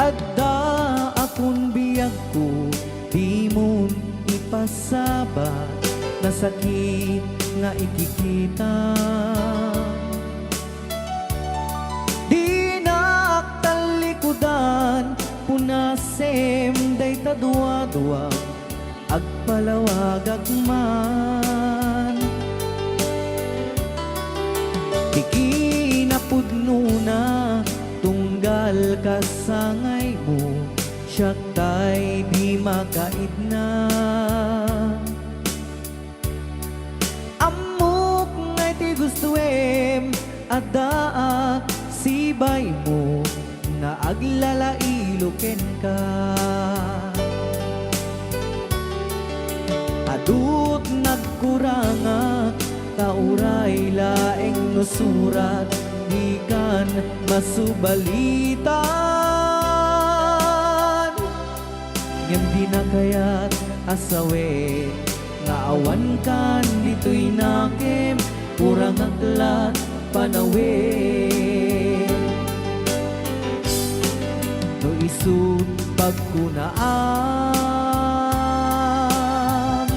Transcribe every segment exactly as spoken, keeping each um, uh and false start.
Adda a kun biagko, dimon ipasabat, nasakit nga ikikita. Dinak tallikudan, punasem dayta duadua, agpalawagak man. Di kinapudnona, tunggal kasangaymo, siak tay di makaidna. Ammok nga iti gustoem, addaak sibaymo nga aglalailo kenka. Adut nagkurangak, ta uray laeng no surat, dikan masubalitan. Ngem dina kayat a sawen nga awankan ditoy nakem, kurangak lat panawen. No isut' pagkunaam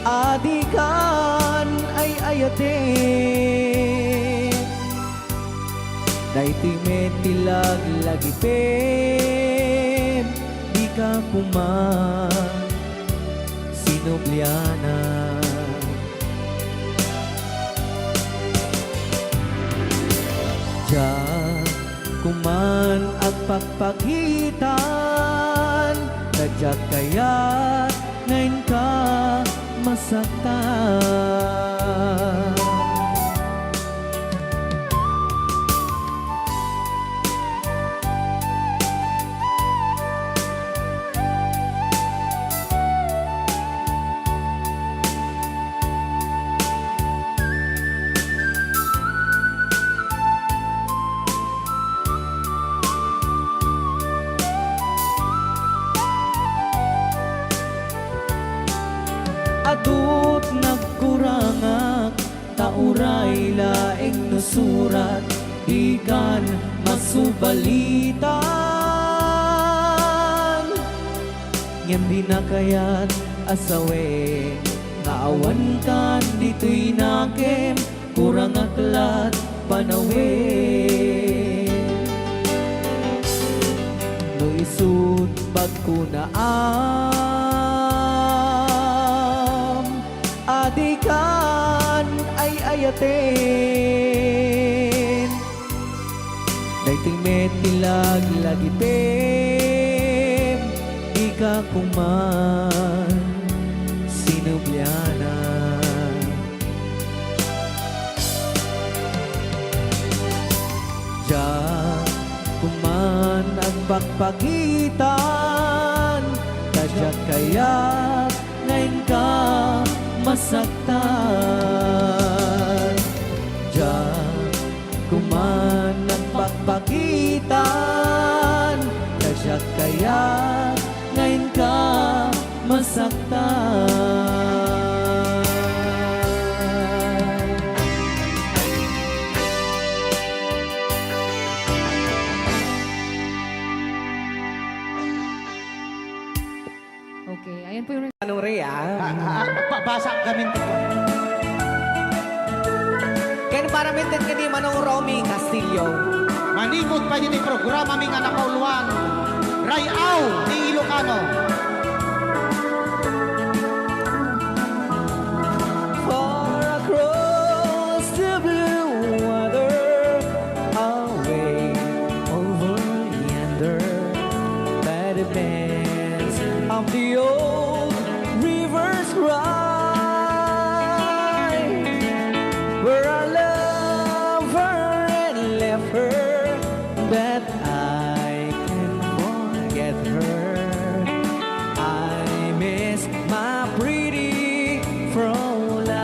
a dikan ay-ayaten, daytoy met ti laglagipem, dika koma sinublianan. Diak koman agpakpakitan, ta diak kayat nga inka masaktan. Adut nagkurangak, ta uray laeng no surat, dikan masubalitan. Ngem dina kayat a sawen nga awankan ditoy nakem, kurangak lat panawen. No isut' pagkunaam a dikan ay-ayaten, daytoy met ti laglagipem, dika koman sinublianan. Diak koman agpakpakitan, ta diak kayat nga inka masaktan. Diak koman agpakpakitan, ta diak kayat nga inka masaktan. Okay, ayan po yung Manong Rhea. Ah, ah, ah, pa-, basa kami. Ken para met ket ni Manong Romy Castillo. Manikot pay ditoy programami nga nakauluan, Ray-aw ti Ilocano. Far across the blue water, away over yonder, by the bends of the old river's cry, where I love her and left her, but I can't forget her. I miss my pretty Fräulein.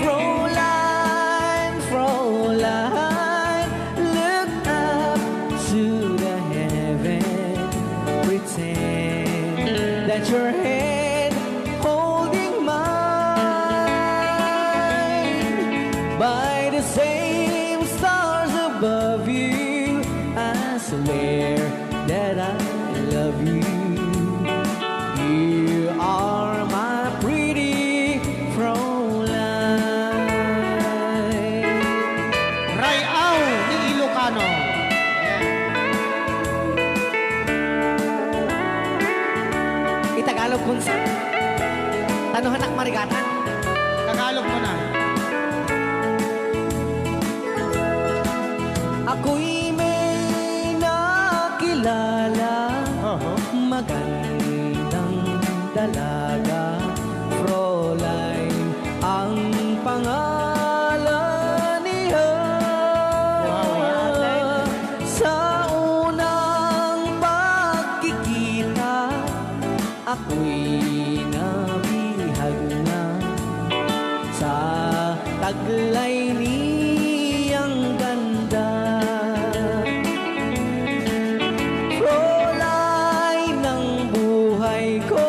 Fräulein, Fräulein, look up to the heaven. Declare that I love you. You are my pretty Fräulein. Ray-aw ni Ilocano. Itagalog kunsa? Tano hanak marigatan. Tagalog mo na. Ako'y may nakilala, Oho. magandang dalaga, Fräulein ang pangalan niya. Wow. Sa unang pagkikita, ako'y nabihag na sa taglay niyang ganda. Fräulein ng buhay ko,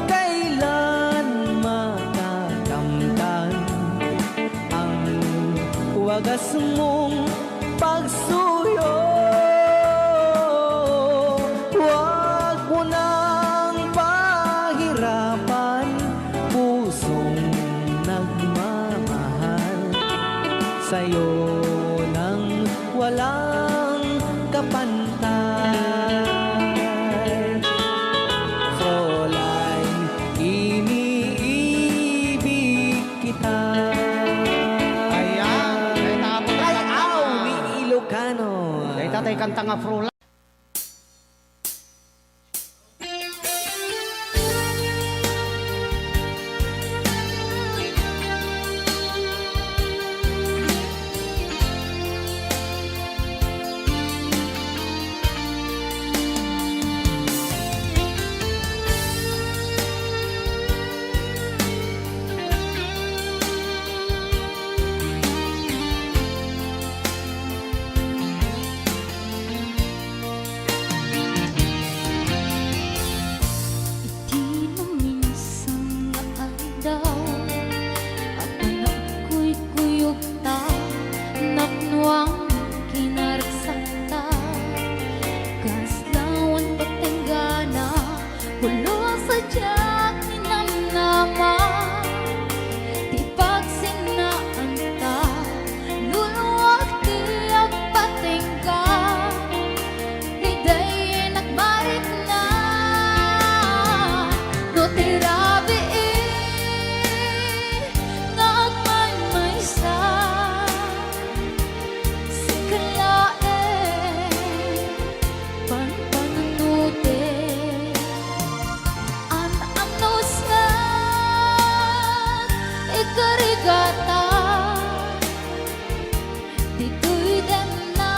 kailan matakamtan ang wagas mong pagsuyo? Huwag mo nang pahirapan, pusong nagmamahal sa'yo nang walang kapantay. Fräulein, iniibig kita. Ayan. Dayta po. Ray-aw ni Ilocano. Dayta tay kanta nga Fräulein. Iti naminsan nga aldaw, apan agkuykuyogta, napnoam kinaragsakta, kas lawan patenggana, pulos a diak ninamnama, ti pagsinnaanta, luluak ti agpatengga. Idi nagmarikna, no ti rabii nga agmaymaysa, sika laeng panpanunotek. An-anusek, ikarigata. Ditoy denna,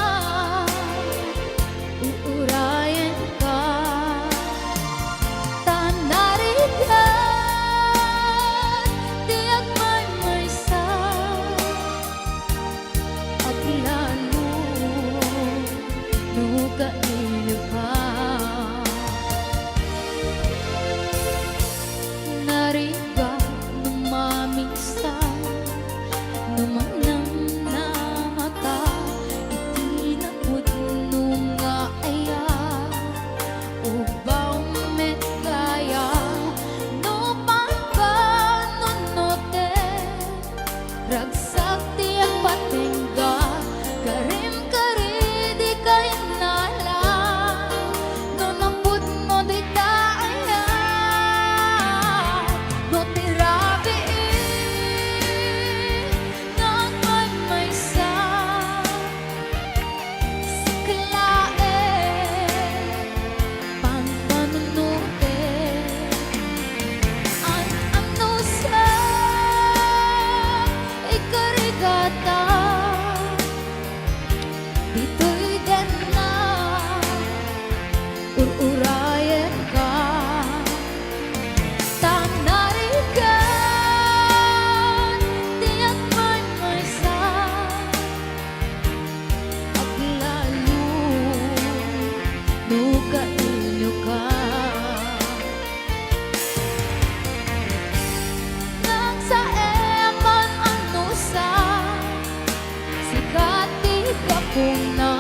uurayenka. Ta narigat ti agmaymaysa, aglalo no kailiwka. Narigat no mamigsa, no manamnamaka, iti napudno nga aya, ubaw met gaya, no panpanunotek. Ragsak ti agpatengga, karim kari dika innala. No napudno dayta aya, no ti rabii nga agmaymaysa, sika laeng panpanunotek. An-anusek, ikarigata. Ditoy denna, ur-urayenka. Ta narigat ti agmaymaysa, aglalo no kailiwka. Nagsaem man anusa, sika ti gapuna.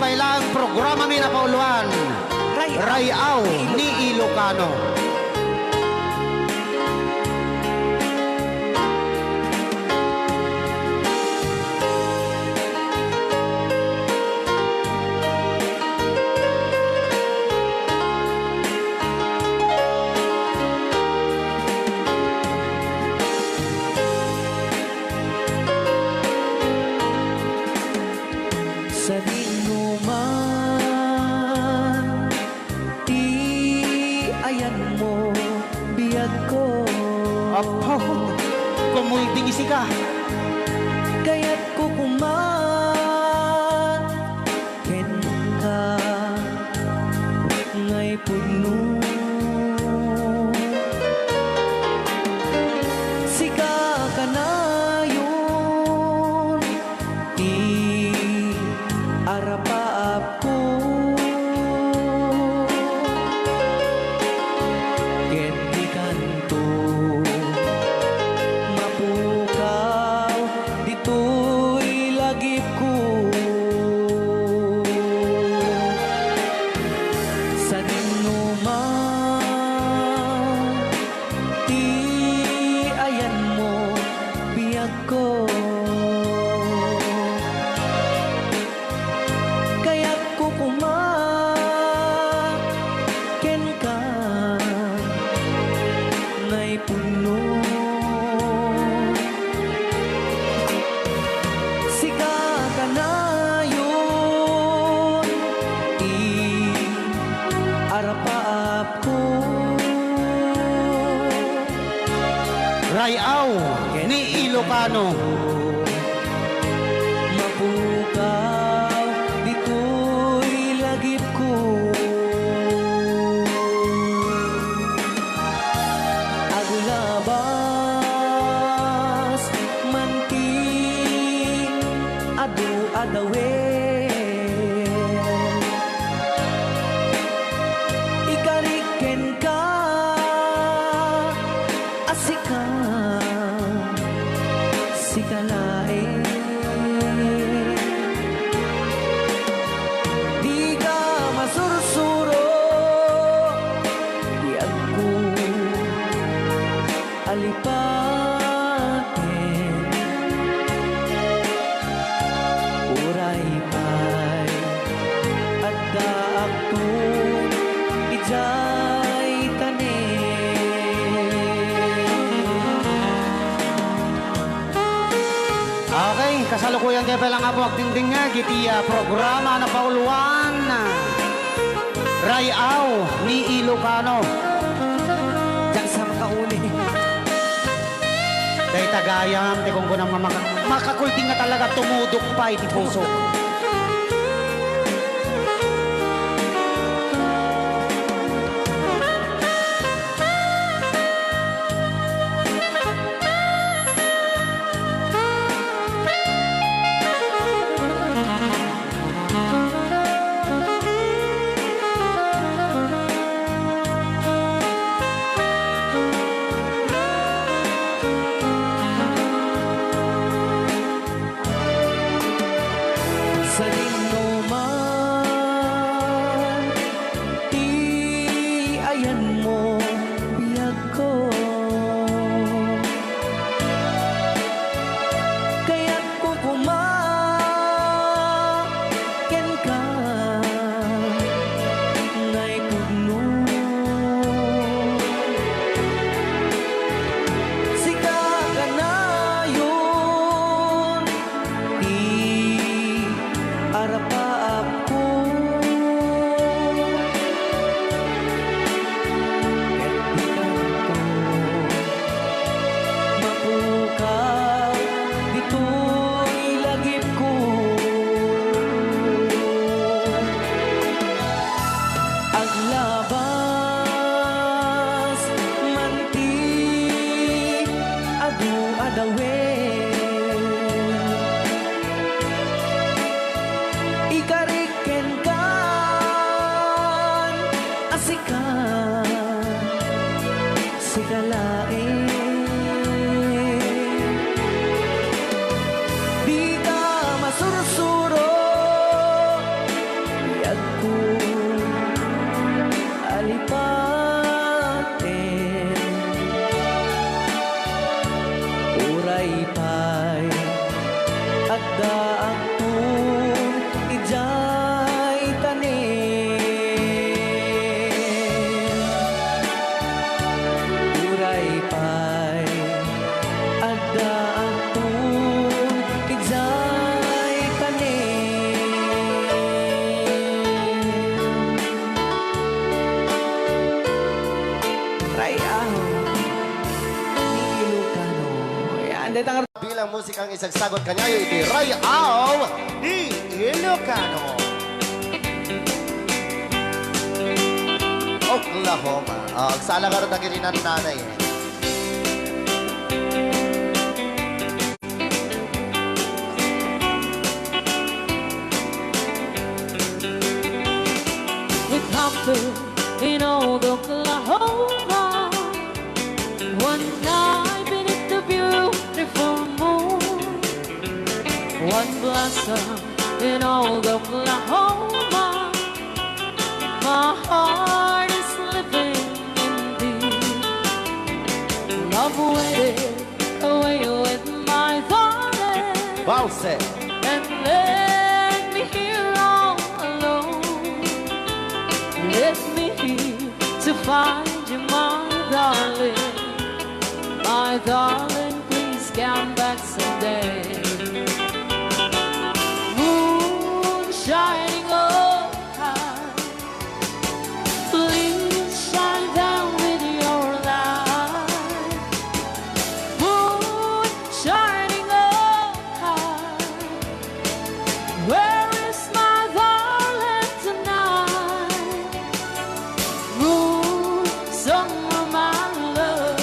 Pay laeng programami a napauluan, Ray-aw ni Ilocano. Sadino man ti ayanmo, biagko. Apo, kumulding isika. Kayatko koma kenka, ngay pudno. Sika kanayon ti arapaapko. Ket dikanto mapukaw ditoy lagipko. Sadino man ti ayanmo, biagko. Kayatko koma kenka, ngay pudno. Sika kanayon ti arapaap ko. Ray-aw ni Ilocano. Mapukaw ditoy lagipko. Aglabas man ti adu a dawet. Ikarik kenka a sika, sika laeng. Dika masursuro, biagko. Alipaten, uray pay addaakto idiay tanem. Okay, kasalukuyan tayo pala nga po agdingdingag iti, ah, programa a napauluan, ah, Ray-aw ni Ilocano. Diyan sa makauli. Dayta gayam, ti kunkunam nga maka-, makakulding nga talaga tumudok pay ti puso. Sadino man ti ayanmo, biagko. Kayatko koma kenka, ngay pudno. Sika kanayon ti arapaapko. Ket dikanto Ray-aw ni Ilocano. Ayan, dahil ang bilang musikang isagsagot kaniayo iti Ray-aw ni Ilocano. Oklahoma. Ah, agsala ka rin dagiti nanay. It happened in old Oklahoma. One night beneath the beautiful moon, one blossom in old Oklahoma. My heart is living indeed. Love waited away with my darling. Valse. And left me here all alone. Left me here to find you, my darling. My darling, please come back someday. Moon shining overhead, please shine down with your light. Moon shining overhead, where is my darling tonight? Moon, somewhere, my love,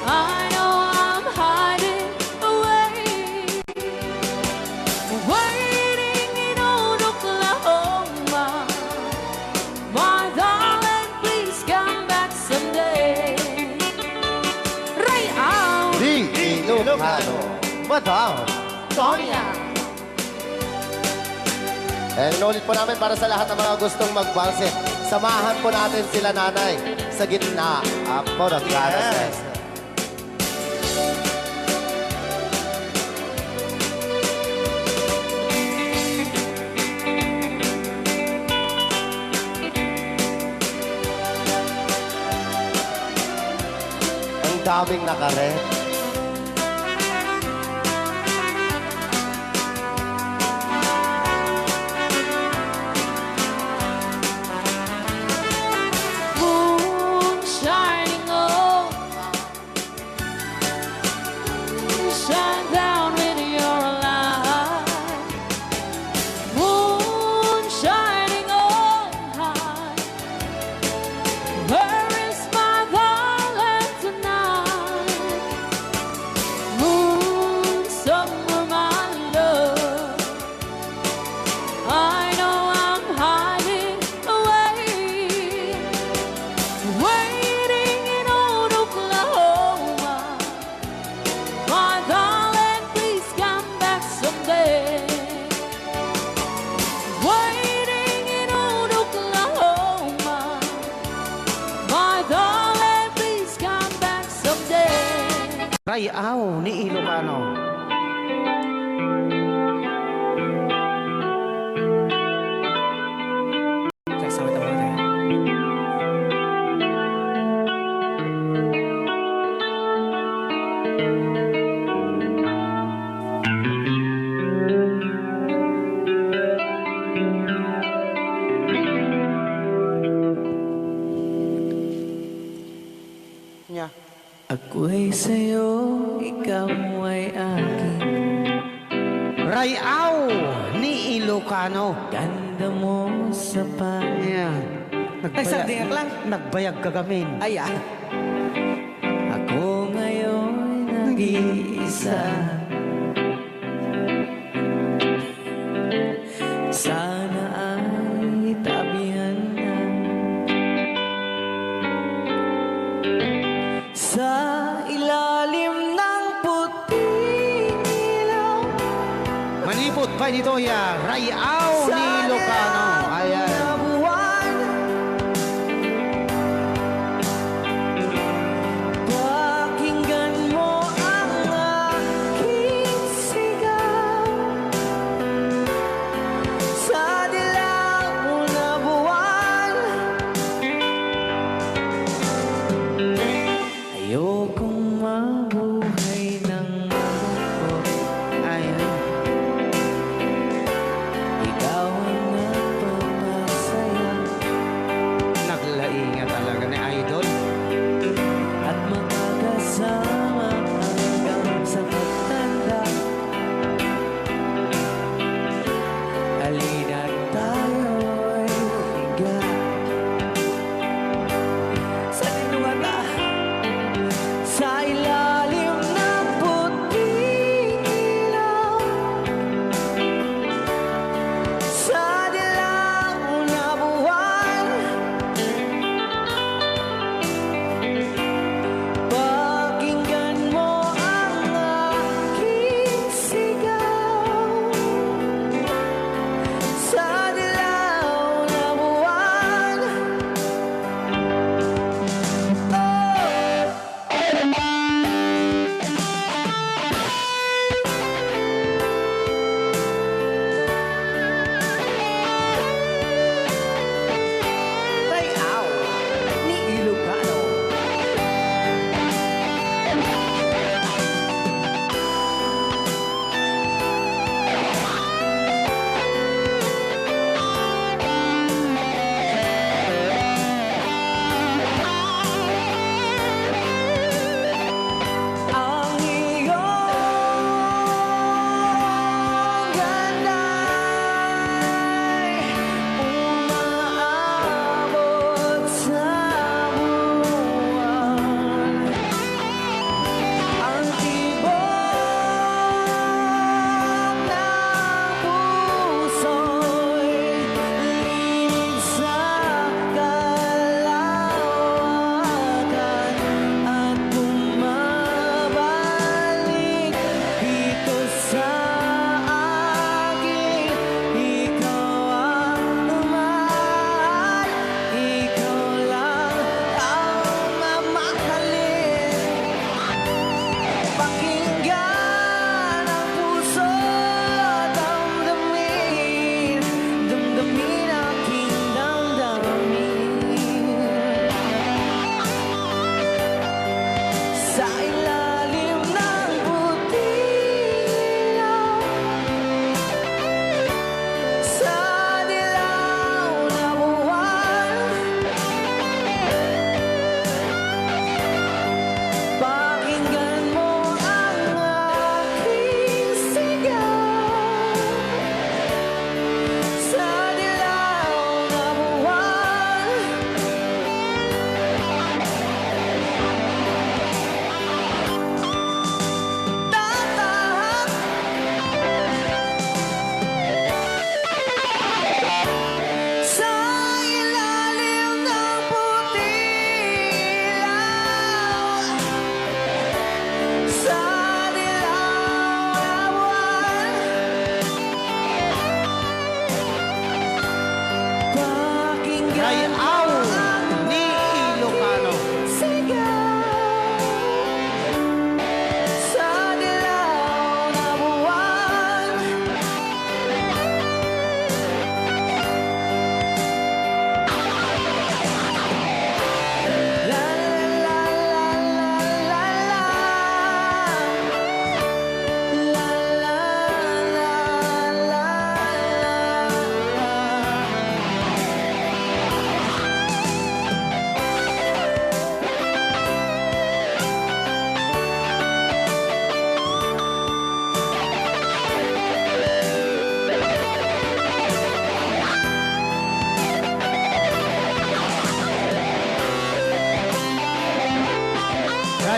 I know I'm hiding away. Waiting in old Oklahoma. My darling, please come back someday. Ray-aw ni Ilocano. Madam Sonia. Eh, inulit po namin para sa lahat ng mga gustong magbalse. Samahan po natin sila nanay sa gitna. Apo, nagkaras. Yes. Ang daming nakaret. Moon shining over, shine down with your light. Moon shining overhead, where is my darling tonight? Moon, somewhere, my love, I know I'm hiding away. Waiting in old Oklahoma. My darling, please come back someday. Waiting in old Oklahoma. My darling, please come back someday. Ray-aw ni Ilocano. Sasawit ang mga tayo. Nya. Ako'y sa'yo, ikaw ay akin. Ray-aw ni Ilocano. Ganda mo sa pa- Ayan. Nagbaya-, Nagsagdingak lang. Nagbayag ka gamin. Ay, ah. Ako ngayon nag-iisa. Sana ay tabihan na sa ilalim ng puting ilaw. Manipot, Bay Nitoya, Ray-aw ni Ilocano. Ayan. Sa dilaw na buwan. Pakinggan mo ang aking sigaw. Sa dilaw na buwan. Ayokong mabuhay ng malungkot. Ay, ay. Ikaw ang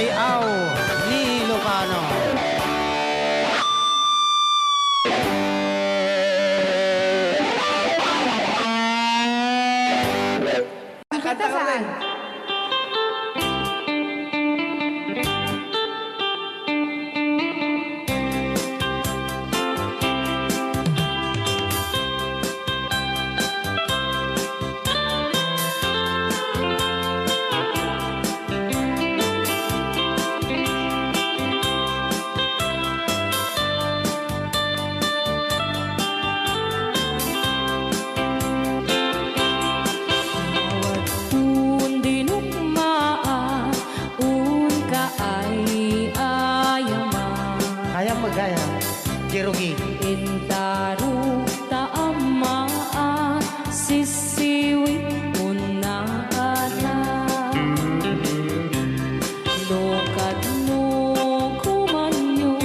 Aw ni Ilocano. Kanta saan? Awan pun dinukmaan, unka ay ayaman. Kayam magayam, Jerugi. Intaruk ta ammaan, sisiwit unna ata. No kadno kumanyo,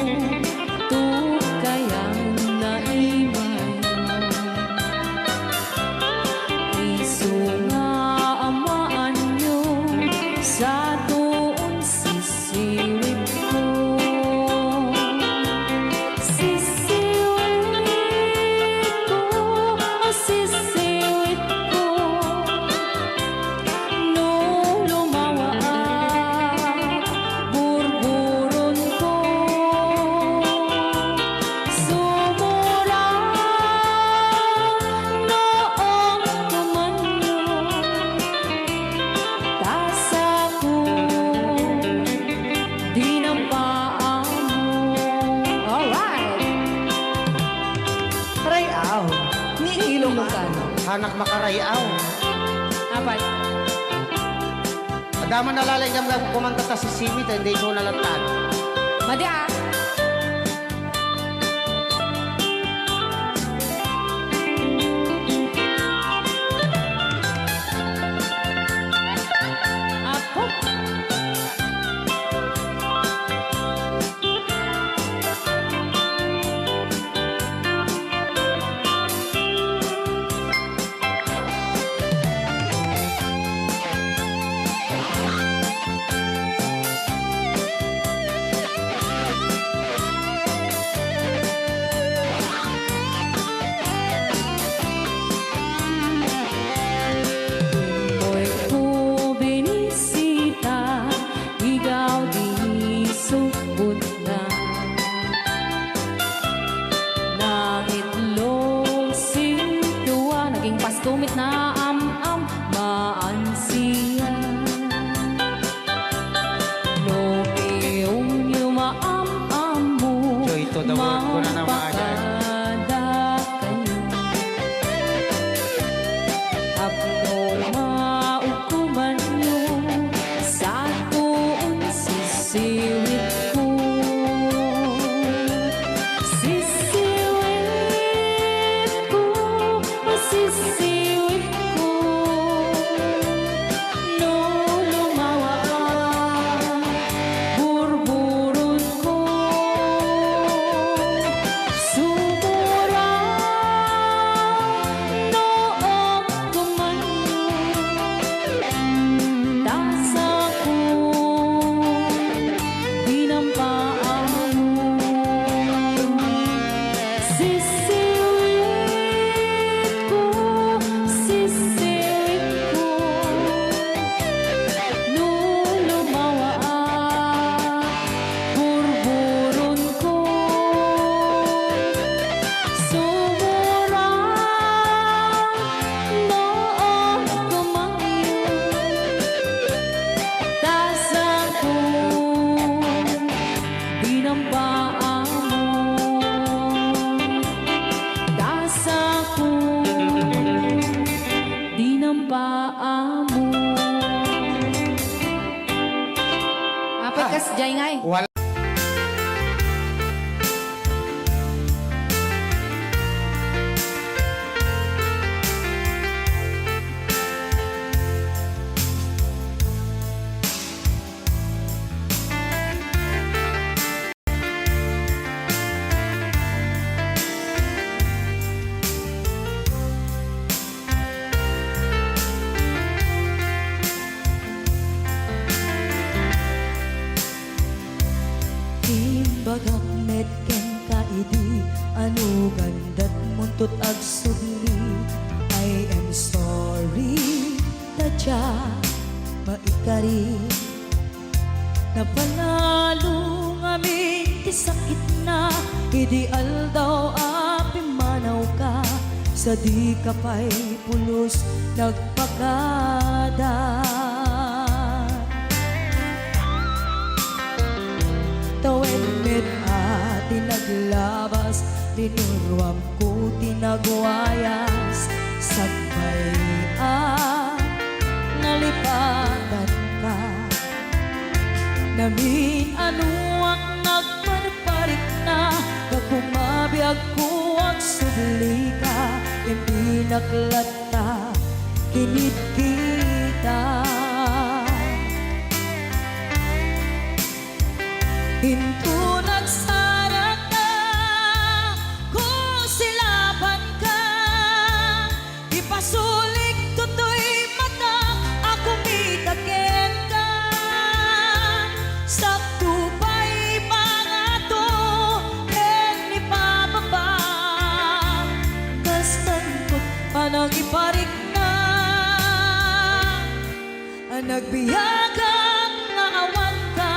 tukkayan na imayo. Isu nga amaanyo, satuon sisiwitko. Sisiwitko, sisiwitko. No lumawa, burburonko. Sumurang no agkumanyo, tasako, dinampaanmo. Alright! Ray-aw ni Ilocano. Hanak makarayaw. Apay? Adda man nalalaing gamgam kumanta ta sisiwit, hindi ko nalantad. Madi, ah. Apo. Moy ko binisita, igaw di subot na. Nangitlog sintua, naging pasto met na am-am, maan siya. No piyon yo maam-ammo, Joy to the world, kuna na maaga. Magpakada kayo. Apno maukuman yo, satuon sisiwitko. Sisiwitko, sisiwitko. No lumawa, burburonko. Sumurang no agkumanyo, tasako, dinampaanmo. Sisiwitko, sisiwitko. No lumawa, burburonko. Sumurang no agkumanyo, tasako, dinampaanmo. Tasako, dinampaanmo. Apay, ah, kasdiay ngay? Wala. agsubli. I am sorry, ta diak maikari. Napanalo ngamin ti sakitna idi aldaw a pimmanawka, sadika pay pulos nagpakada. Tawen met a ti naglabas, linuruamko ti nagwayas, sakbay a nalipatanka. Namin-anuak nagparparikna, ta kumabiagko agsublika, impinak latta kinitkita. Inton agsarakka, kusilapanka, ipasulik toy mata a kumita kenka. Sakto pay pangato ken ipababa, kastanto panangiparikna. Nagbiagak nga awanka.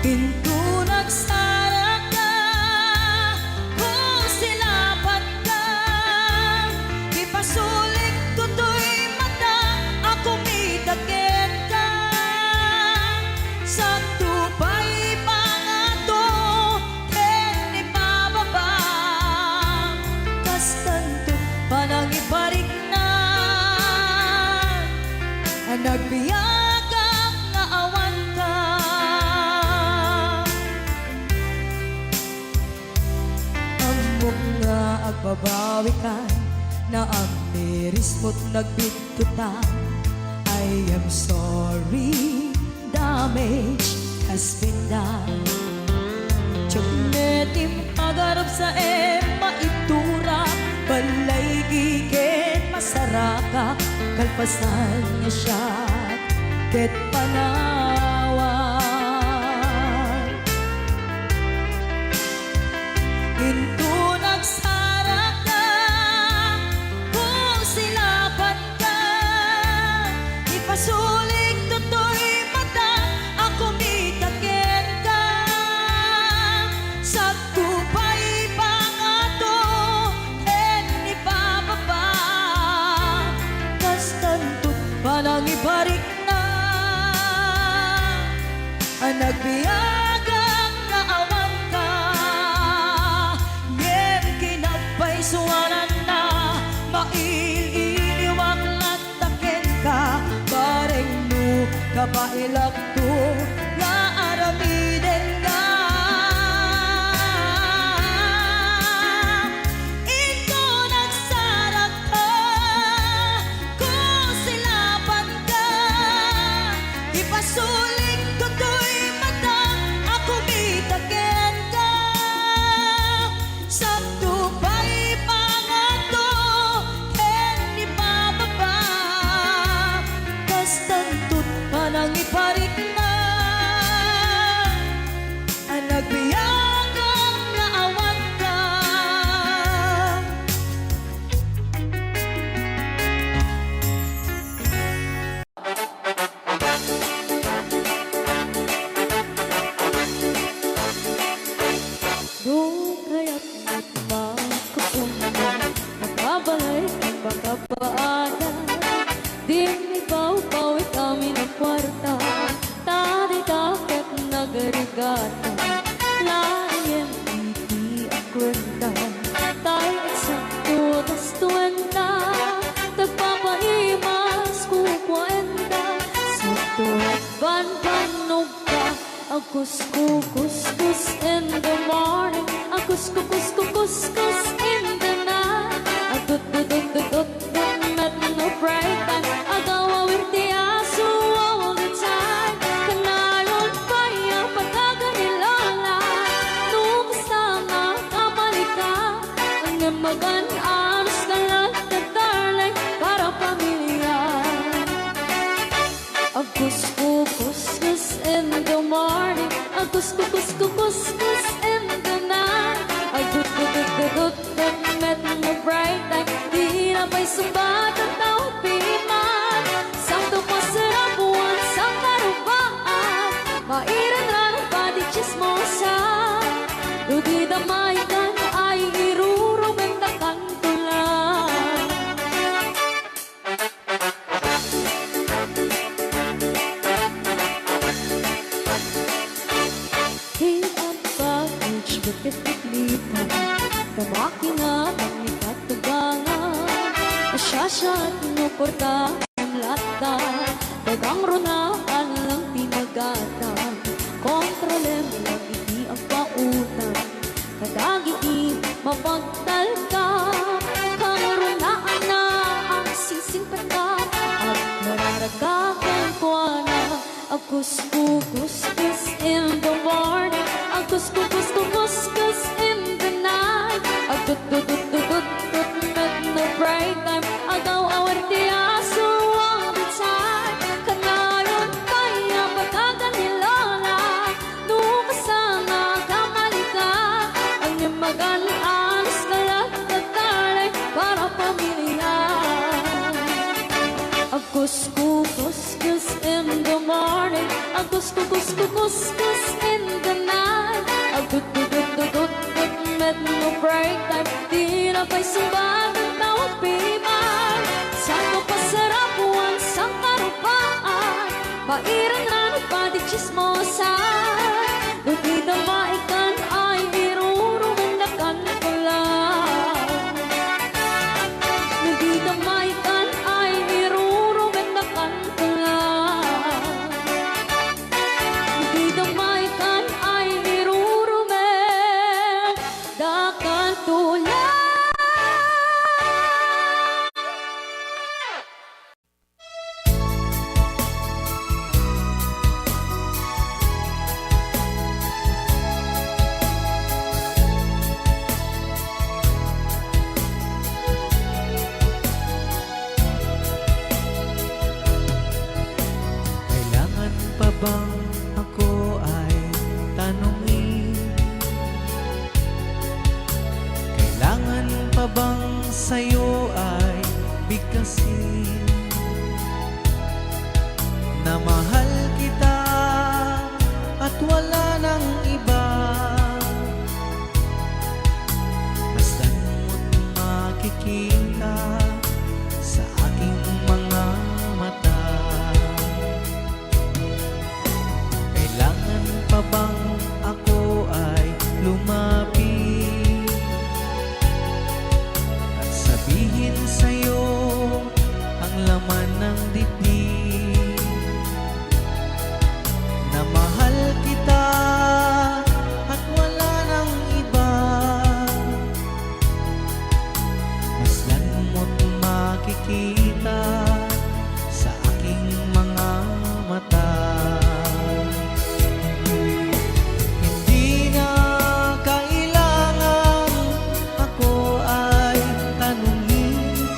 Inton agsarakka, kusilapanka, ipasulik toy mata a kumita kenka. Sakto pay pangato ken ipababa, kastanto panangiparikna. Nagbiagak nga awanka. Ammok nga agbabawikan, naamirismot nagbitkutan. I am sorry, damage has been done. Diak met impagarupsa ken maitura, balay ket masarakak, kalpasan nga siak ket panawak. Inton agsarakka, kusilapanka, ipasulik toy mata a kumita kenka. Sakto pay pangato ken ipababa, kastanto panangiparikna. Nagbiagak nga awanka, ngem kinagpaysuananna, mail-iliwak latta kenka, bareng no kabaelakto nga aramidenna. Inton agsarakka, kusilapanka, ipasulik toy mata a kumita kenka. Sakto pay pangato ken ipababa, kastanto panangiparikna. Nagbiagak nga awanka. Do kayat met ma- Kuskukuskus in the morning, a kuskukuskukuskus in the night, a dut dut dut dut dut dut met no break time, agaw a wirti aso all the time. Kanayon pay a pagkakan ni Lola, no kasta nga kamalika, ngem magan-anos ka lang, darling, para pamilya. A kuskukuskus in the morning, a kuskukuskukuskus in the night, a dut dut dut dut dut dut met no break time, di na pay sumbat a tao piman. Santo pasarabuan, sankarupaan, mairanran pati chismosa, no di da maikan ay irurumen da kanto lang. Ti advantage, bakit itlita? Ta makina, pangikatubangan. Asyasya no porta, ang lata. Dagang runaan lang ti magatan. Kontrolem lang iti agpautan. Kadagiti mapagtalka, karunaanna ang singsingpetda, agmararaga kenkuana, a kuskukuskus in the morning, a kuskukuskukuskus in the night, a dut dut dut dut dut dut met no break time, agaw a wirti aso all the time. Kanayon pay a pagkakan ni Lola, no kasta nga kamalika, ngem magan-anos ka lang, darling, para pamilya. A kuskukuskus in the morning, a kuskukuskukuskus in the night, a dut dut dut dut dut dut met no break time, di na pay sumbat a tao piman. Santo pasarabuan, sankarupaan, pairanran pati chismosa, no di da maikan ay irurumen da kanto lang. No di da maikan ay irurumen da kanto lang. No di da maikan ay irurumen da kanto lang. Kailangan pa bang ako ay tanungin? Kailangan pa bang sayo ay bigkasin? Na mahal kita at wala nang iba. Masdan mo't makikita sa aking mga mata. Kailangan pa bang ako ay lumapit at sabihin sa'yo ang laman ng dibdib? Na mahal kita at wala nang iba. Masdan mo't makikita sa aking mga mata. Hindi na kailangan ako ay tanungin.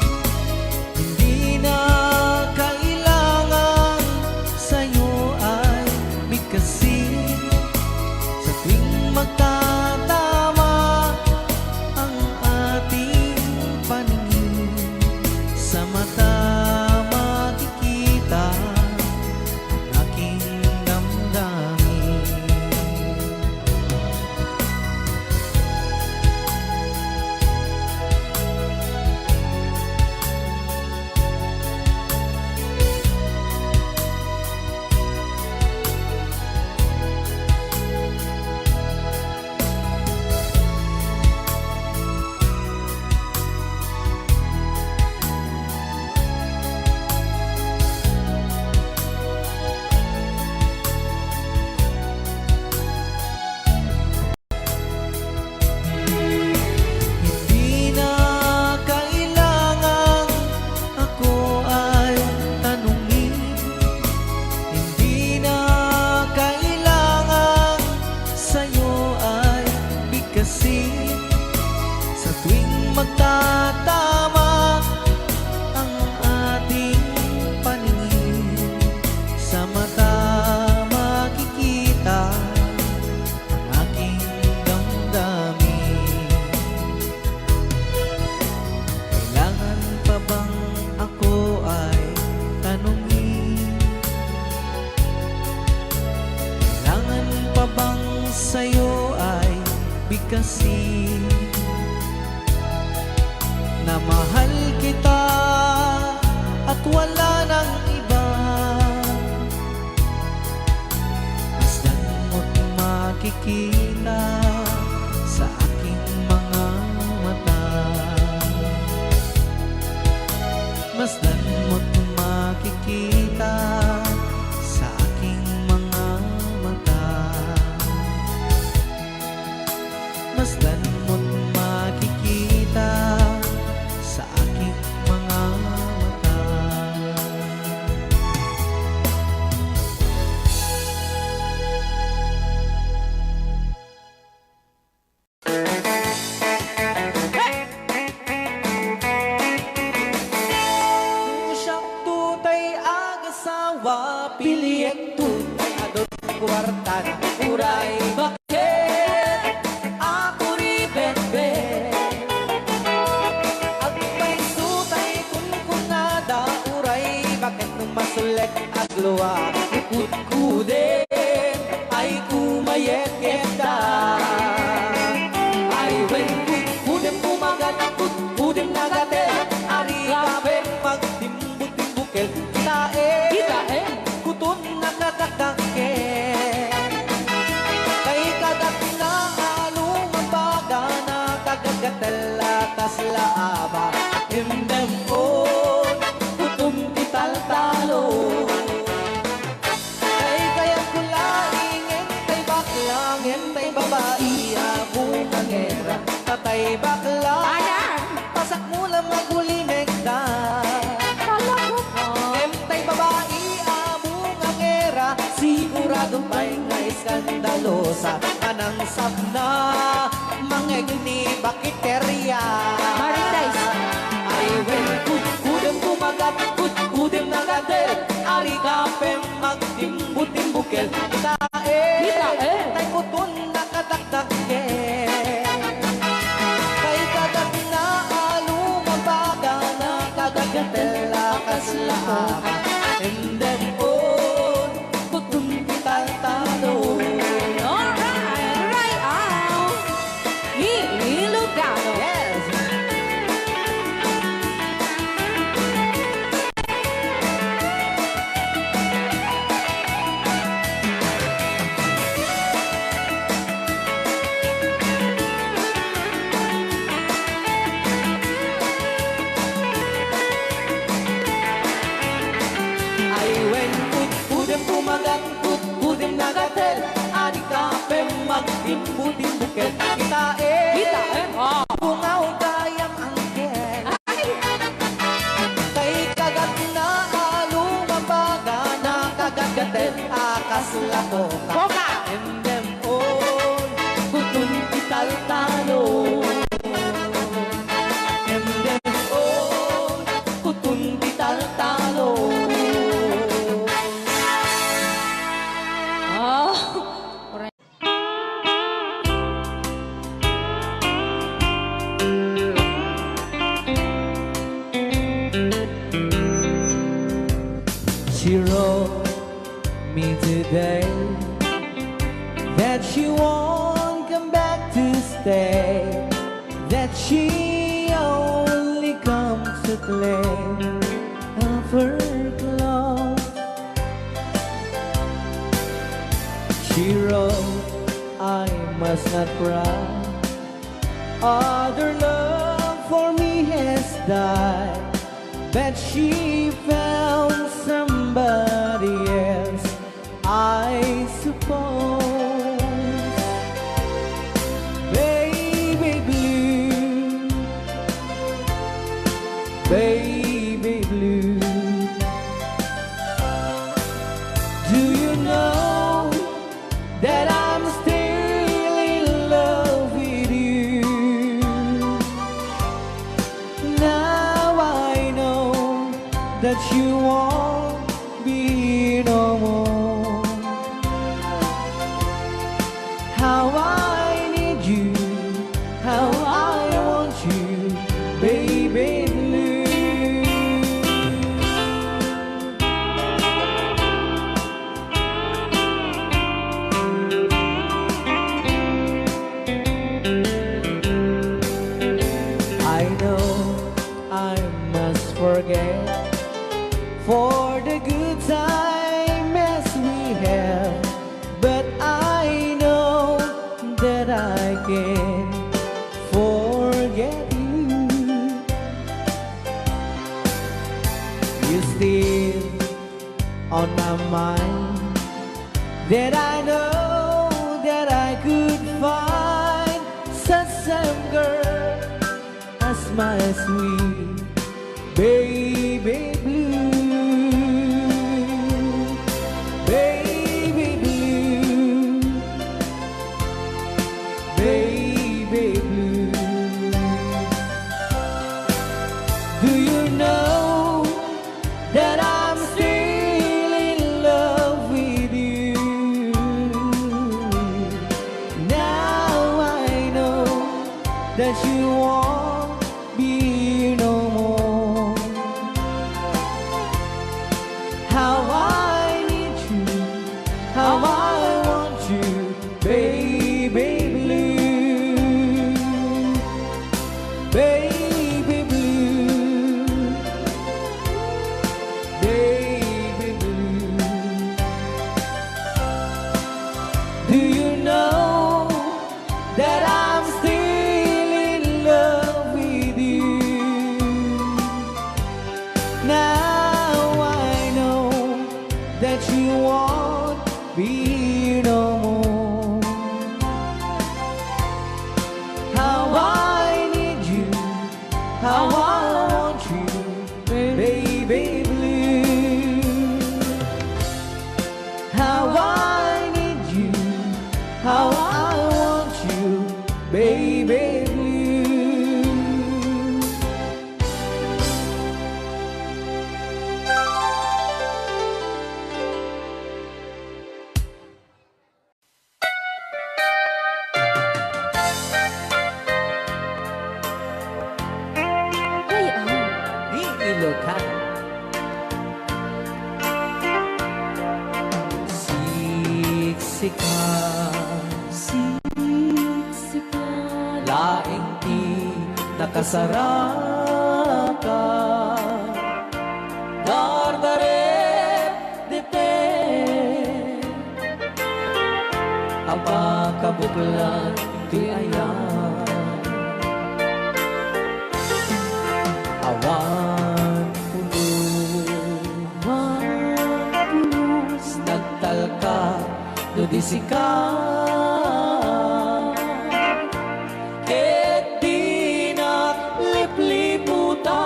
Magtatama ang ating paningin, sa mata makikita ang aking damdamin. Kailangan pa bang ako ay tanungin? Kailangan pa bang sa'yo ay bigkasin na mahal kita at wala nang iba? Masdan mo't makikita sa aking mga mata. Masdan mo't makikita sa aking mga mata. Masdan mo't makikita sa aking mga mata. Siak tutay agasawa, piliek tutay adun kuartana, uray baket ako ni Betbet. Agpayso tay kunkunada, uray baket no masulek aglua, ni kudkuden ay kumayet-yetda. Ay wen, kudkudem kumagat, kudkudem nagatel, ari kapen magtimbutimbukil, kitaem, kitaem, kuton nakatakdakkel. Kay kagat na alumambaga, nakagagatel a kasla aba, imdem on, kuton ti taltalo. Kay kayatko laeng ngem tay bakla, ngem tay babai a bungangera, ta tay bakla, ayan, pasakmo la magulimekda. Talaga ka? Ngem tay babai a bungangera, sigurado pay nga eskandalosa, a nangsapna mangegni bakiteria. Marites. Ay wen, kudkudem kumagat, kudkudem nagatel, ari kapen magtimbutimbukel. Kitaem, kitaem, tay kuton nakatakdakkel. Kay kagat na alumambaga, nakagagatel a kasla aba, imdem on, kuton ti taltalo. Alright, right out. Ilocano. Yes. Ay wen, kudkudem kumagat, kudkudem nagatel, adi kapen magtimbutimbukel. Kitaem, kitaem, ah, bungaw gayam angkel. Ay! Tay kagat na alumambaga, nakagagatel a kasla koka. Koka! Imdem on, kuton ti taltalo. Imdem on, kuton ti taltalo. Ah, She wrote me today that she won't come back to stay, that she only comes to play of her clothes. She wrote, "I must not cry. Other love for me has died, but she found somebody else, I suppose." Baby blue, baby blue, do you know that I'm still in love with you? that you won't be here no more. How I need you, how I want you, baby blue. I know I must forget for the good time as we have, but I know that I can forget you. You still on my mind, that I know that I could find such same girl as my sweet baby blue, baby blue, baby blue. Do you know that I'm still in love with you? Now I know that you won't be here no more. How I need you, how I want you, baby blue, baby blue, baby blue. Do you know that I'm still in love with you? Now I know that you won't be here no more. How I need you, how I want you, baby blue. How I need you, how I want you, baby blue. Hayaw ni Ilocano. Siksika, siksika, laeng ti nakasaraka. Dardarep, depe, a pakabuklan ti ayan. Awan pulos, awan pulos, nagtalka no di sika. Ket dinak lipliputan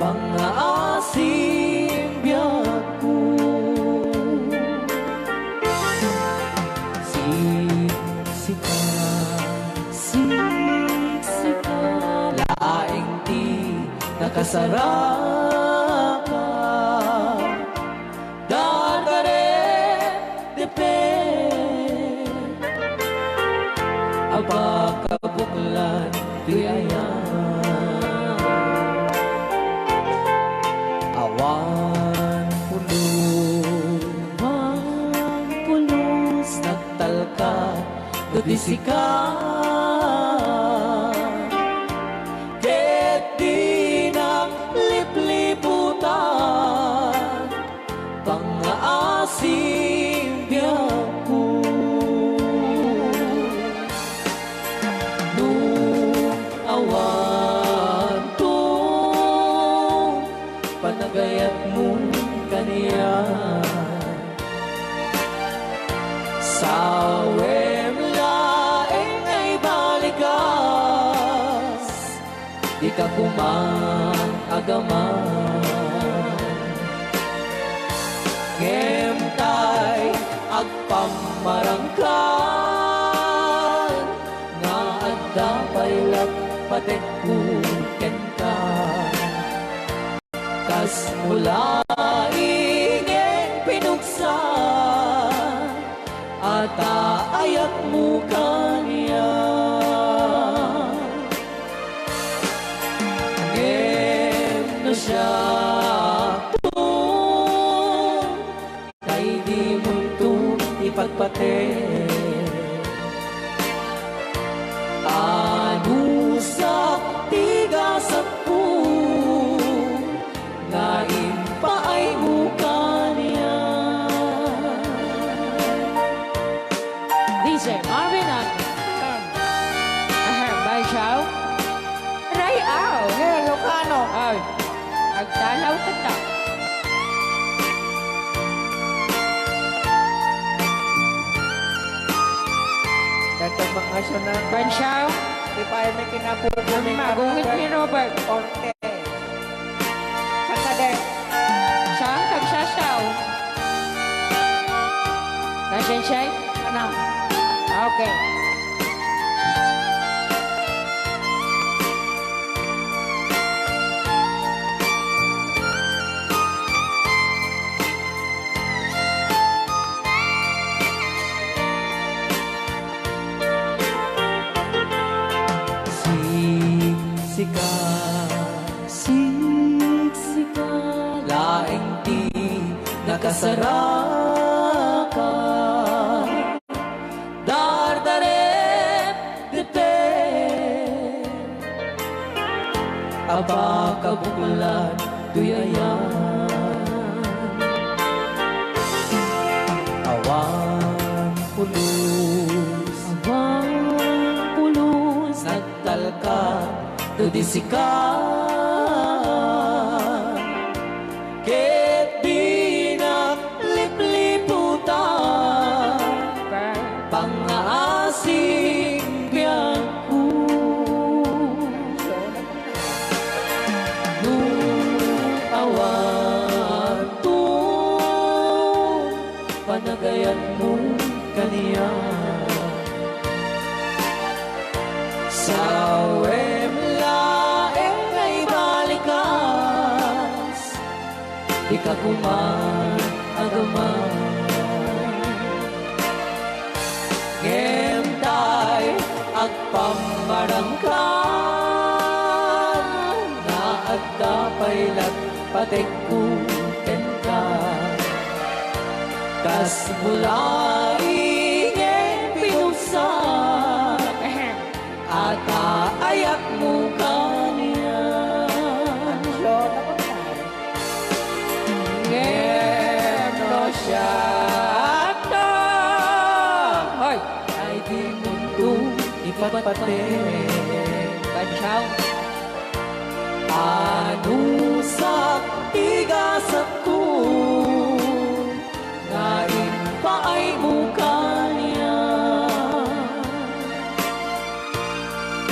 pangngaasim biagko. Siksika, siksika, laeng ti nakasaraka. Dardarep, depe, a pakabuklan ti ayan. Awan pulos, awan pulos, nagtalka no di sika. Ket dinak lipliputan pangngaasim biagko. No awanto panagayatmo kaniak, sawem laeng nga ibalikas. Dika koma agaman. Ngem tay agpammarangkan nga adda pay la patekko kenka. Mula ingen pinugsa, ata ayatmo kaniak. Ngem no siak, tay dimonto ipatpateg. Anusak ti gasatko nga impaaymo kaniak. D J Marvin Alvarez. Ahem, Bansiaw. Ray-aw. Eh, Ilocano. Ay, agdalaw kita. Dagdag bakasyon na. Bansiaw. Di pa ay may kinapupo ni Ang magungit ni Robert. Orte. Sakade. Saan kagsasaw? Kasensyay? Ano? Okay. Siksika, siksika laeng ti nakasaraka. Dardarem, depdep, a pakabuklad, tuyayan. Awan pulos, awan pulos, nagtalka, no di sika. Ket dinak lipliputan, pangngaasing biagko. No awan to panagayatmo kaniak, sawem laeng nga ibalikas. Dika koma agaman. Ngem tay agpammarangkan nga adda pay latpategko kenka. Kas mula ingen pinugsa, ata ayatmo kaniak. Ngem no siak, hoy, ay dimonto ipatpateg. Bansiaw. Anusak ti gasatko nga impaaymo kaniak.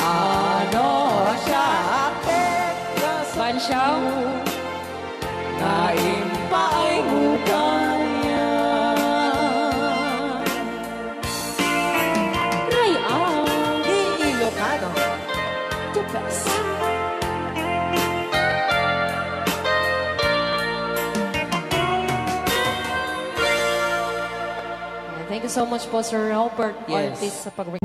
Ano siak, Bansiaw? Nga impaaymo kaniak. Ray-aw. Ilocano. The best. Thank you so much po, Sir Robert Yes. Ortiz, sa pag-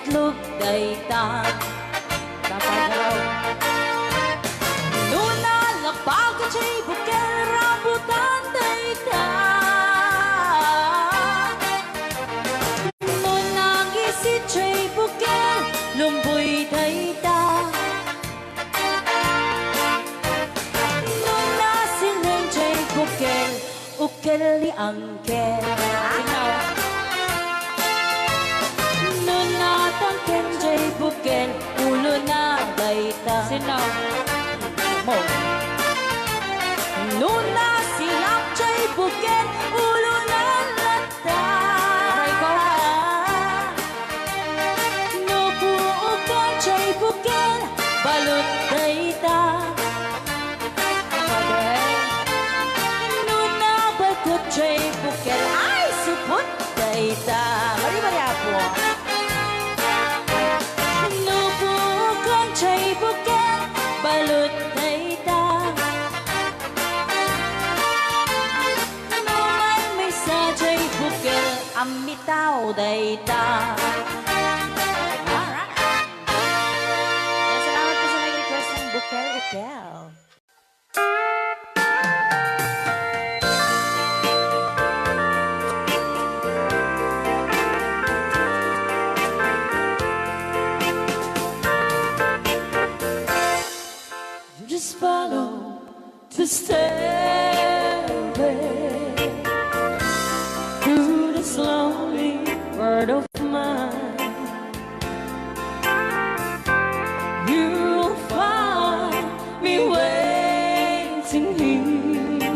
Itlog dayta. Dapat raw. No nalabag jay bukel, rambutan dayta. No nangisit jay bukel, lumboy dayta. No nasileng jay bukel, ukel ni Angkel. Sino? No natangken jay bukel, ulo na dayta. Sino? Mo. No nasilak jay bukel, ulo na latta. Aray ko. No puokan jay bukel, balud dayta. Pwede. No nabatot jay bukel, ay, supot dayta. Mari, mari, apo. No puokan jay bukel, balud dayta. No maymaysa jay bukel, ammitaw dayta. Alright. Kaya salamat po sa nag-request ng Bukel Ukel. Just follow the stairway through this lonely world of mine. You'll find me waiting here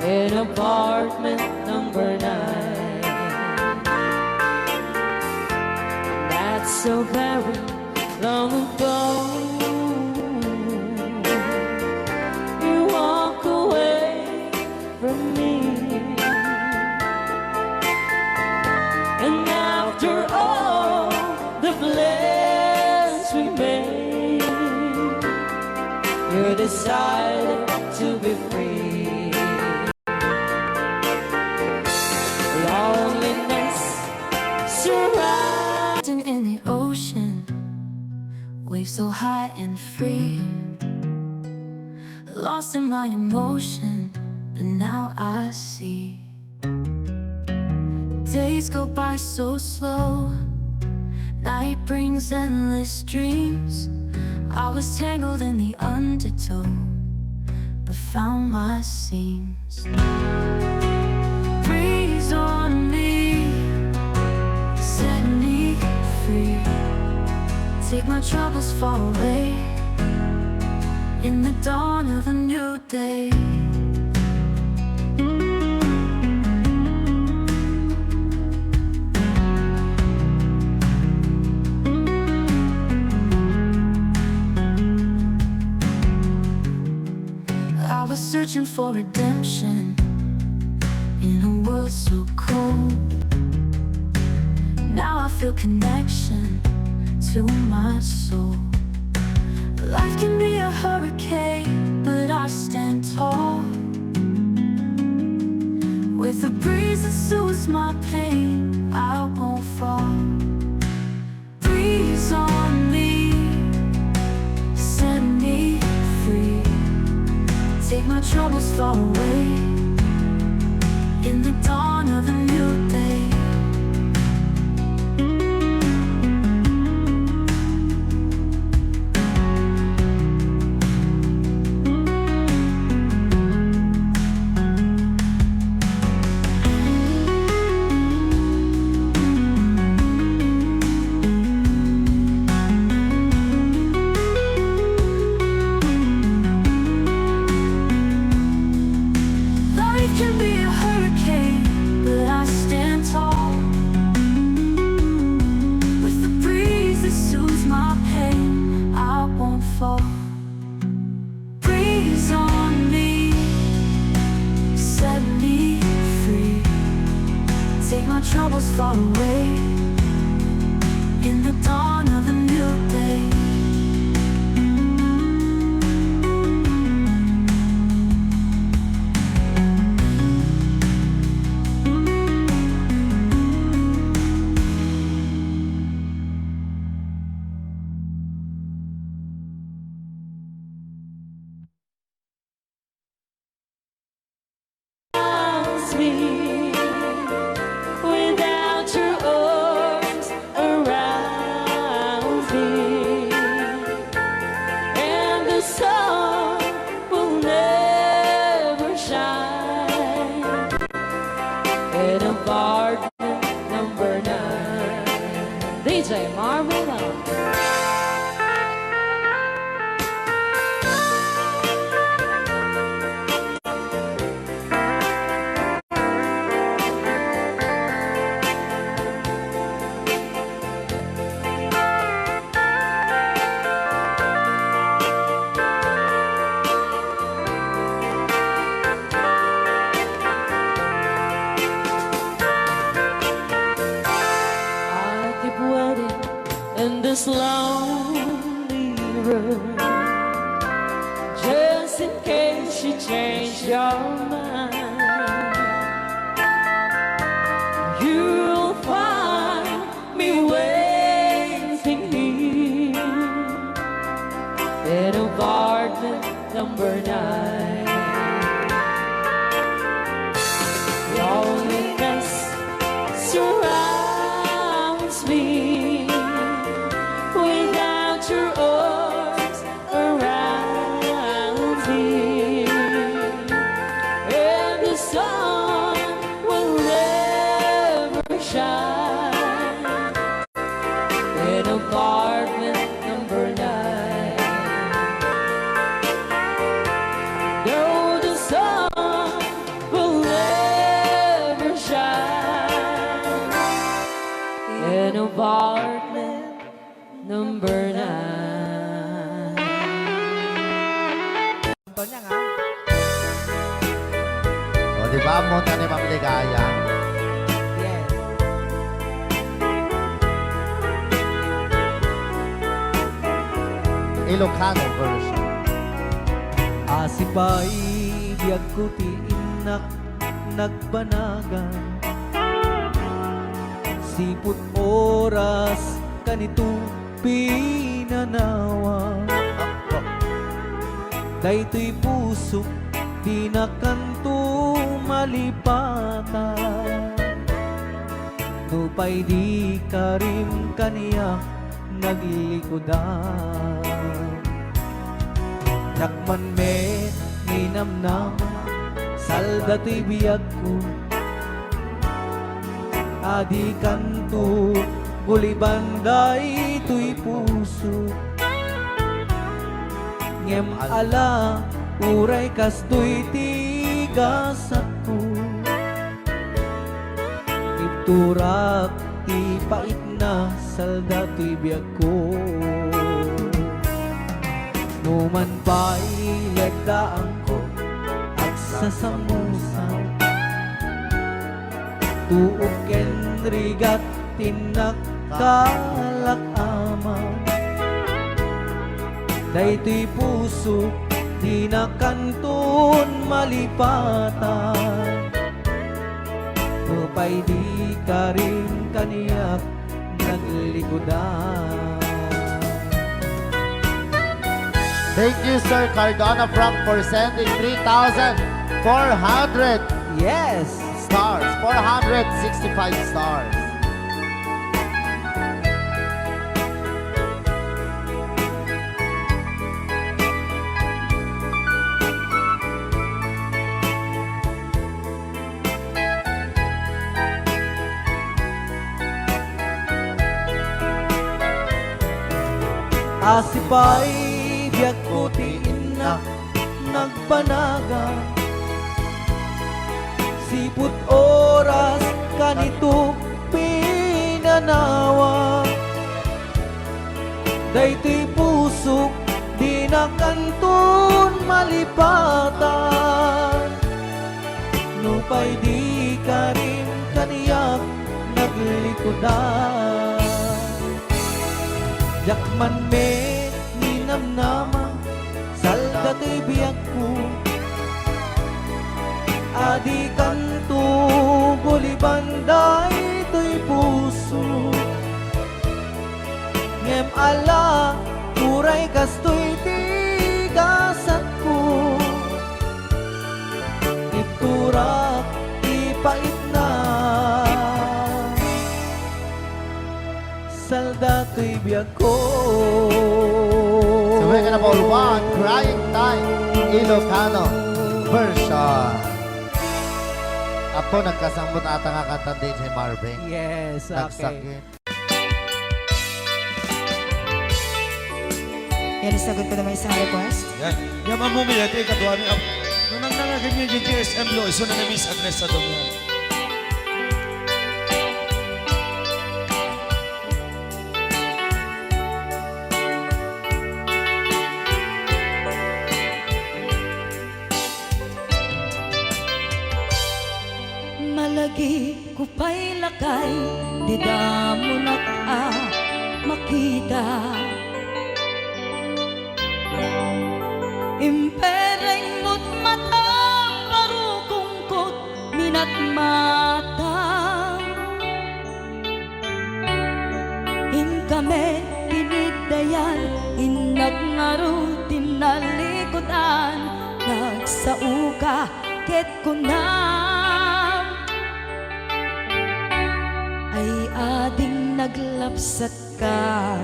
in apartment number nine. That's so very long ago. You walk away from me. And after all the plans we made, you decided to be free. Loneliness surrounds in the ocean, waves so high and free. Lost in my emotion, but now I see. Days go by so slow. Night brings endless dreams. I was tangled in the undertow, but found my seams. Breeze on me, set me free. Take my troubles far away. In the dawn of a new day. I was searching for redemption in a world so cold. Now I feel connection to my soul. Life can be a hurricane, but I stand tall. With the breeze that soothes my pain, I won't fall. Breeze on me, set me free. Take my troubles far away. In the dawn of a new day. Life can be a hurricane, but I stand tall. With the breeze that soothes my pain, I won't fall. Breeze on me, set me free. Take my troubles far away. In the dawn of a new day. In this lonely room, just in case you change your mind, you'll find me waiting here in apartment number nine. Loneliness surrounds me without your arms around me, and the sun will never shine in apartment number nine. Though the sun will never shine in apartment number nine. Antonio, nga. O, di ba? Ammo na ni Ma'am Ligaya. Yes. Ilocano version. Asipay biagko ti innak nagbanagan. Sipud oras kanito pinanawa. Daytoy pusok, dina kanto malipatan. Nupay di karim kaniak naglikudan. Diak man met ninamnama, salda toy biagko. Adi kanto guliban daytoy puso. Ngem ala, uray kastoy ti gasatko. Ibturak ti paitna, salda toy biagko. Numan pay leddaangko, agsasamusaw. Tuok ken rigat ti nakkalak-ama. Daytoy puso, dina kanton malipatan. Nupay di karim kaniak naglikudan. Thank you, Sir Cardona Frank, for sending three thousand four hundred Yes! stars, four hundred sixty-five stars. Asipay biagko ti innak nagbanagan. Sipud oras kanito pinanawa. Daytoy pusok, dina kanton malipatan. Nupay di karim kaniak naglikudan. Diak man met ninamnama, salda toy biagko. Adi kanto guliban daytoy puso. Ngem ala, uray kastoy ti gasatko. Ibturak ti paitna, salda toy biagko. Subay ka na, Paul Juan, Crying Time, Ilocano version. Apo, nagkasambot ata nga kanta, D J Marvin. Yes, okay. Nagsakit. Yan, isagot ko naman isang request. Yan. Yan, Ma'am Mumi, ito yung kaduha ni Ap-, nung nang nangaganyan yung G S M Lo, iso na ni Miss Agnes sa Domingo. Malagipko pay lakay, didamonak a mak- kita. Impereng mo't matam, barukongko't minatmatam. Inka met iniddayan, innak ngarud ti nalikudan, nagsaoka ket kunam, ay ading naglapsatka.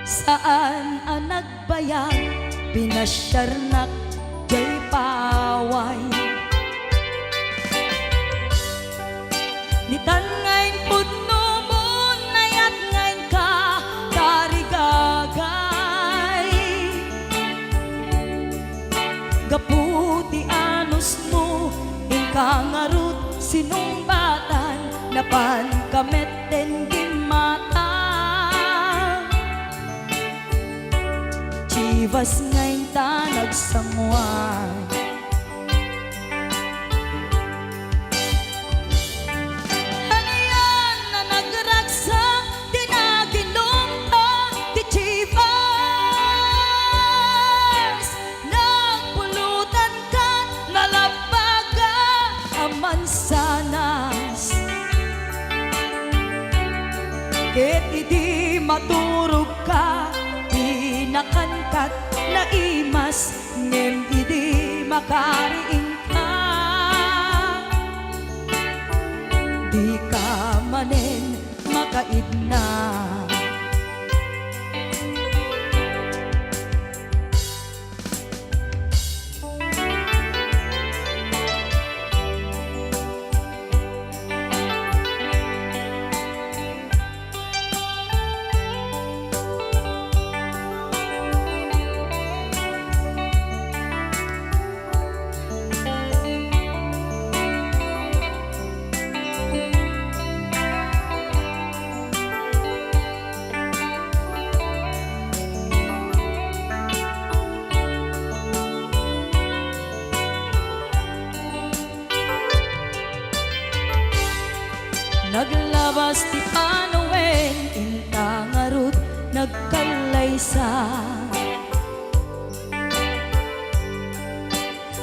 Saan a nagbayag, pinasiarnak jay paway. Nitan nga impudnomon, nayat nga inka tarigagay. Gapu ti anusmo, inka ngarud sinungbatan, napanka metten gimmata. Chivas nga inta nagsanguan. Anian a nagragsak ti naginumta ti Chivas. Nagpulutanka, nalabbaga a mansanas. Ket idi maturogka, di nakankat naimas, ngem idi makariingka, dika manen makaidna. Naglabas ti panawen, inta ngarud nagkallaysa.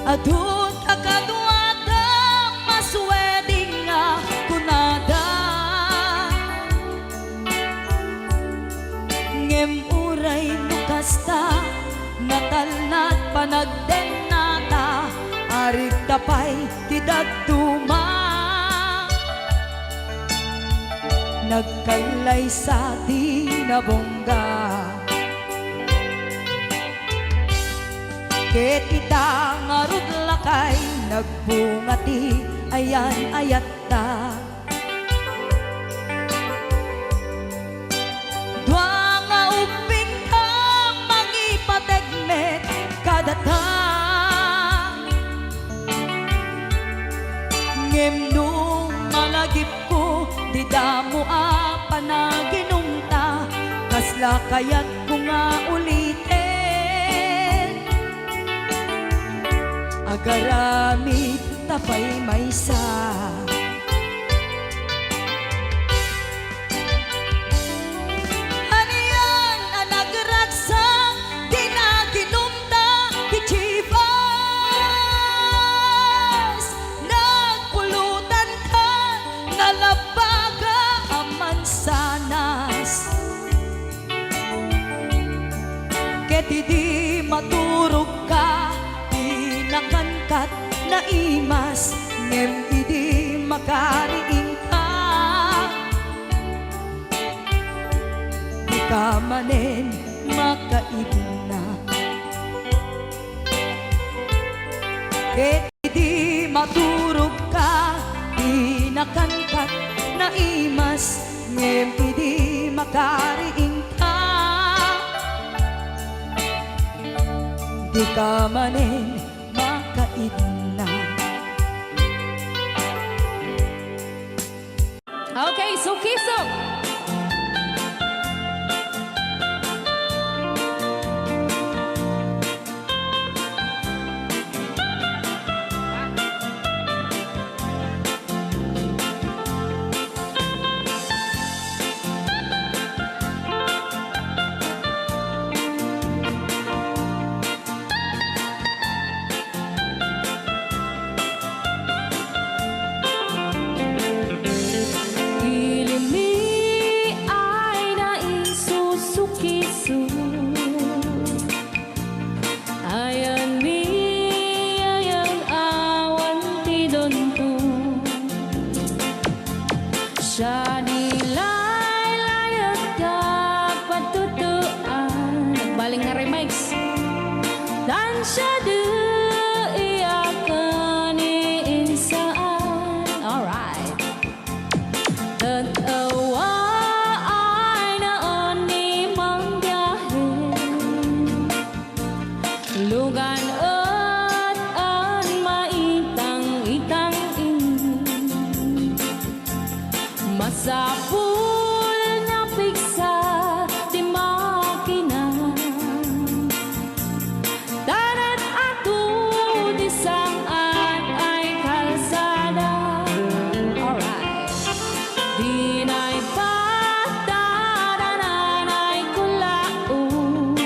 Adun a kaduada, maswedding a kunada. Ngem uray no kasta, natalna ti panagdennata, arigta pay ti dadduma. Nagkallaysa ti nabungga. Ket ita ngarud lakay, nagbunga ti ayan-ayatta. Dua nga ubbingta, mangipateg met kadata. Ngem no malagipko, dida ammo a panaginumta, kasla kayatko nga uliten? Agaramidta pay maysa. Anian a nagragsak, di naginumta ti Chivas. Nagpulutanka, nalabbaga a mansanas. Ket idi maturogka, di nakankat naimas, ngem idi makariingka, dika manen makaidna. Ket idi maturogka, di nakankat naimas, ngem idi makariingka, dika manen makaidna. Okay, so kisog. Siya ni laylayet ka patutuan. Baling nga remix. Tan siya di iyakan ni insaan. Alright. Tet awa ay naan ni mangbiahe. Lugan et an maitang-itang ini. Masapul napigsa ti makina. Tan et adu ti sang-at ay kalsada. Alright. Dinay patadanan ay kulaon.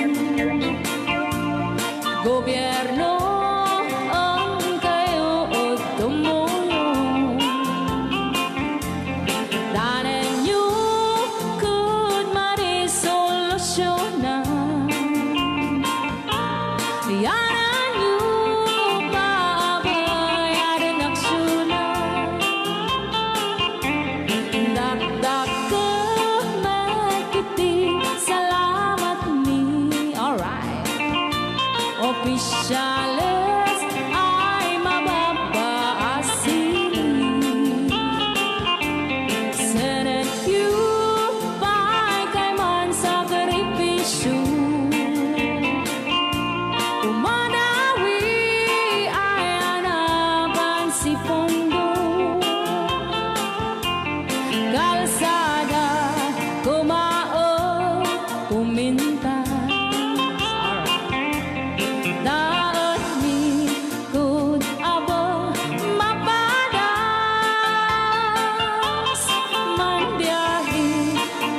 Gobierno, enkayo tumulong. Danenyo ket marisolusyona. Yanenyo paabayaden aksiyona. Dakdakkel met iti salamatmi. Alright. Opisyales ay mababaasini. Senenyo pay kayman sakripisyo. Umanawi ay anapan si Pondo. Kalsada, kumaon, umintas. Alright. Daetmi kud abo mapadas, manbiahe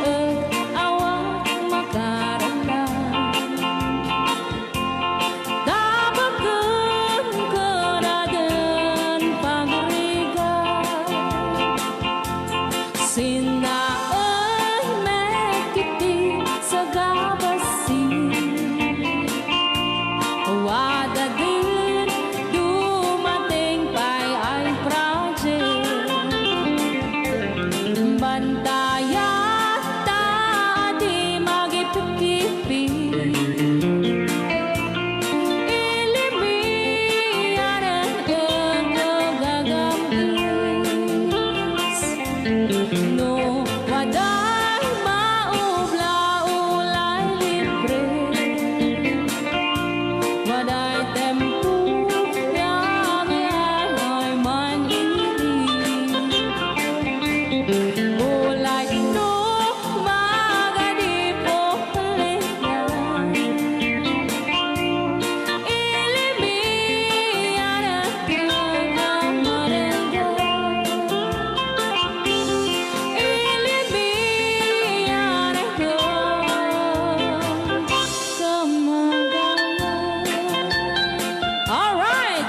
et awan makararag. Tabaken kadaden pagrigat. Sinnaen met iti sagabasi. Wadaden dumateng pay ay project. Bantayat ta adi magipipipi. Ilimi anen ket gagam-is. No waday maubla, ulay libre. Waday tempo, biahe ay man-ili. Ulay no magadi po Alright!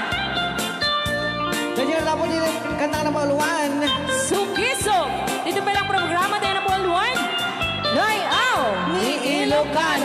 Pwede na tapos yung kanta na pauluan. Sukiso! Dito pa lang programa tayo na pauluan. Layaw ni Ilocano.